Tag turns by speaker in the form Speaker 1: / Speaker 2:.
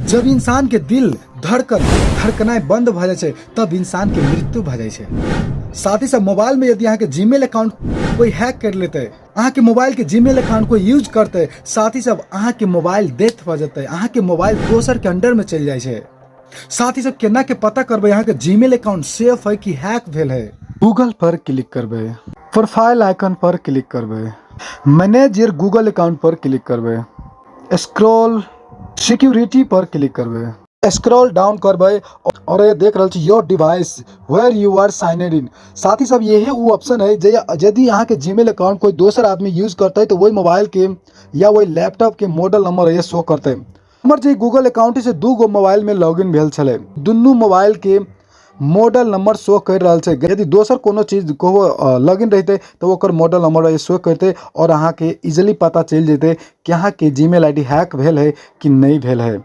Speaker 1: जब इंसान के दिल धड़कन धड़कनाइ बंद भऽ जाइ छै, तब इंसान के मृत्यु भऽ जाइ छै। साथ ही साथ मोबाइल में यदि अहाँके जीमेल अकाउंट कोई हैक कर लेतै, अहाँके मोबाइल के जीमेल अकाउंट कोई यूज करतै, साथ ही सब अहाँके मोबाइल डेथ भऽ जेतै, अहाँके मोबाइल दोसर के अंडर में चलि जाइ छै। साथ ही सब केना के पता करबै अहाँके जीमेल अकाउंट सेफ है कि हैक भेल है? गूगल पर क्लिक करबै, प्रोफाइल आइकन पर क्लिक करबै, manage your Google account per click करबै, स्क्रॉल सिक्योरिटी पर क्लिक करबै, स्क्रॉल डाउन करबै और ये देख रहल छी your device where you are signed in. साथ ही सब यही वो ऑप्शन है जे यदि अहाँ के जीमेल अकाउंट कोई दोसर आदमी यूज करतै तो वही मोबाइल के या वही लैपटॉप के मॉडल नंबर ये शो करतै। हमर जे गूगल अकाउंट से दू गो मोबाइल में लॉगिन भेल छलै, दुनू मोबाइल के मॉडल नंबर शो कर रहल छै। यदि दोसर कोनो चीज कहो लॉगिन रहते तो ओकर मॉडल नंबर शो करते और अहाँ के इजिली पता चलि जेतै कि अहाँ के जीमेल आईडी हैक भेल है कि नहीं भेल है।